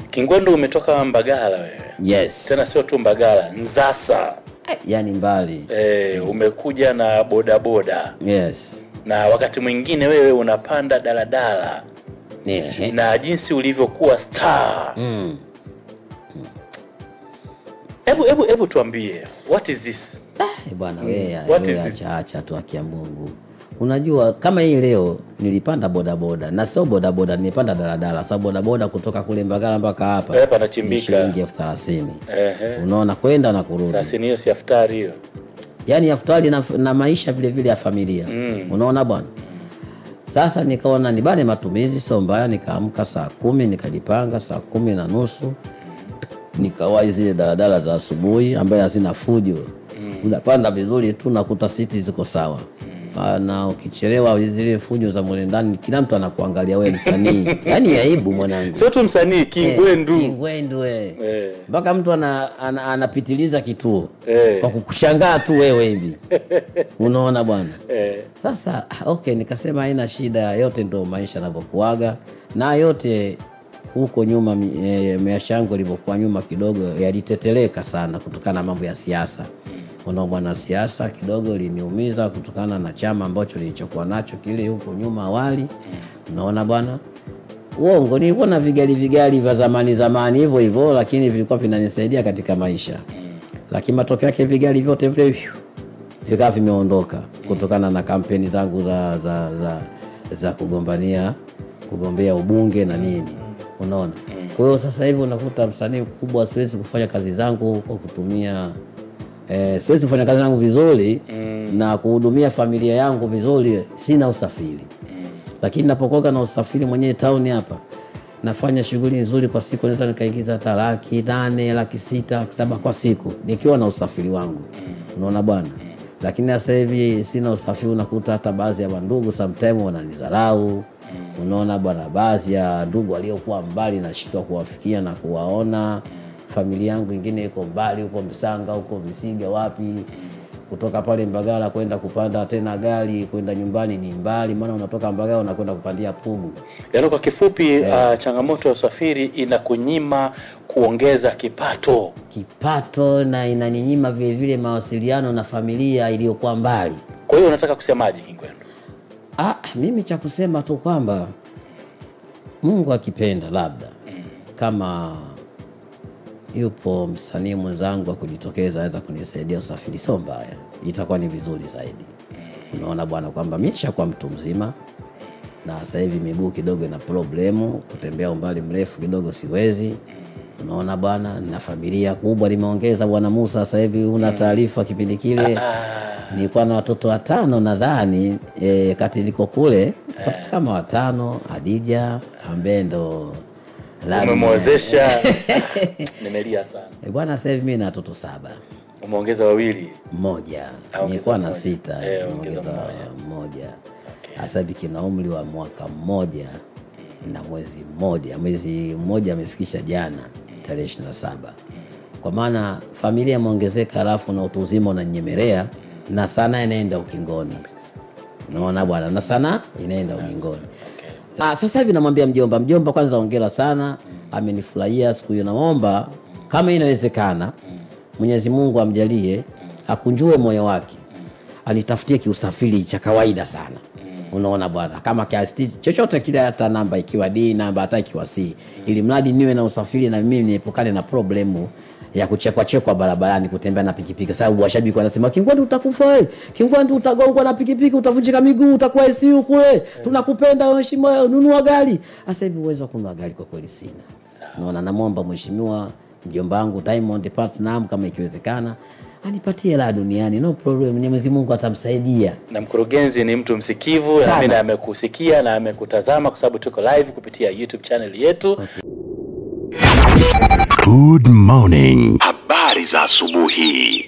Kingwendu umetoka Mbagala wewe. Yes. Tena sio tu Mbagala, Nzasa. Yaani mbali. Umekuja na bodaboda. Yes. Na wakati mwingine wewe unapanda daladala. Yeah. Na jinsi ulivyokuwa star. Hebu tuambie, what is this? Bwana wewe, acha tu haki ya Mungu. Unajua kama hii leo nilipanda bodaboda na sio bodaboda, nimepanda daladala. Sababu bodaboda kutoka kule Mbagala mpaka hapa panachimbika shilingi 30,000. Unaona, kwenda na kurudi. Sasa hiyo si aftari hiyo. Yaani aftari na maisha vile vile ya familia. Unaona bwana. Sasa nikaona nibane matumizi sio mbaya, nikaamka saa 10 nikajipanga saa 10:30. Nikawahi zile daladala za asubuhi ambaye hazina fujo. Unapanda vizuri tu nakuta siti ziko sawa. Na ukichelewa zile fujo za mule ndani kila mtu anakuangalia wewe msanii. Yaani aibu mwanangu. Sio tu msanii, Kingwendu. Kingwendu Mpaka mtu anapitiliza kituo kwa kukushangaa tu wewe hivi. Unaona bwana. Sasa okay, nikasema haina shida, yote ndio maisha yanavyokuaga. Na yote huko nyuma maisha yangu yalivyokuwa nyuma kidogo yaliteteleka sana kutokana na mambo ya siasa. Kuna bwana siasa kidogo liniumiza kutokana na chama ambacho nilichokuwa nacho kile huko nyuma awali. Unaona bwana, uongo nilikuwa na vigali vya zamani hivyo hivyo, lakini vilikuwa vinanisaidia katika maisha. Lakini matokeo yake vigali vyote vile vikawa vimeondoka kutokana na kampeni zangu za kugombania kugombea ubunge na nini. Unaona? Kwa hiyo sasa hivi unakuta msanii mkubwa siwezi kufanya kazi zangu kwa kutumia siwezi kufanya kazi zangu vizuri na kuhudumia familia yangu vizuri, sina usafiri. Lakini ninapokuwa na usafiri mwenyewe town hapa nafanya shughuli nzuri kwa siku, naweza nikaingiza hata 800,000, 600,000, 700,000 kwa siku nikiwa na usafiri wangu. Unaona bwana? Lakini sasa hivi sina usafiri, unakuta hata baadhi ya ndugu sometimes wananidharau. Unaona bwana, baadhi ya ndugu waliokuwa mbali nashindwa kuwafikia na kuwaona. Familia yangu nyingine iko mbali huko Msanga, huko Visiga wapi. Kutoka pale Mbagala kwenda kupanda tena gari kwenda nyumbani ni mbali, maana unatoka Mbagala unakwenda kupandia Pugu. Yaani kwa kifupi changamoto ya usafiri inakunyima kuongeza kipato. Kipato na inaninyima vile vile mawasiliano na familia iliyokuwa mbali. Kwa hiyo unataka kusemaje Kingwendu? Mimi cha kusema tu kwamba Mungu akipenda labda kama yupo msanii mwenzangu akujitokeza anaweza kunisaidia usafiri, sio mbaya, itakuwa ni vizuri zaidi. Unaona bwana kwamba mimi nishakuwa mtu mzima na sasa hivi miguu kidogo ina problemu, kutembea umbali mrefu kidogo siwezi. Unaona bwana, na familia kubwa nimeongeza bwana Musa sasa hivi una taarifa kipindi kile nilikuwa na watoto 5 nadhani, kati niko kule watoto kama 5, Adija ambaye ndo umemwozesha. Nimelia sana. Bwana sasa hivi mimi na watoto 7. Umeongeza wawili? Mmoja. Nilikuwa na 6, nimeongeza mmoja. Sasa hivi kina umri wa mwaka 1 na mwezi 1. Mwezi 1 amefikisha jana tarehe 27. Kwa maana familia imeongezeka alafu na utu uzima unanyemelea na sana inaenda ukingoni. Unaona bwana, na sana inaenda ukingoni. Sasa hivi namwambia mjomba kwanza hongera sana, amenifurahia siku hiyo. Naomba kama inawezekana Mwenyezi Mungu amjalie akunjue moyo wake, anitafutie kiusafiri cha kawaida sana. Unaona bwana, kama kiasi chochote kile, hata namba ikiwa D, namba hata ikiwa C, ili mradi niwe na usafiri na mimi niepukane na problemu ya kuchekwa chekwa barabarani, kutembea na pikipiki. Sababu washabiki wanasema Kingwendu utakufa, Kingwendu utagongwa na pikipiki, utavunjika miguu, utakuwa ICU kule. Tunakupenda mheshimiwa, nunua gari. Sasa hivi uwezo kununua gari kwa kweli sina. Naona namuomba mheshimiwa mjomba wangu Diamond Platnumz kama ikiwezekana anipatie la duniani, no problem, Mwenyezi Mungu atamsaidia. Na mkurugenzi ni mtu msikivu, na mimi amekusikia na amekutazama kwa sababu tuko live kupitia YouTube channel yetu. Okay. Good morning. Habari za asubuhi.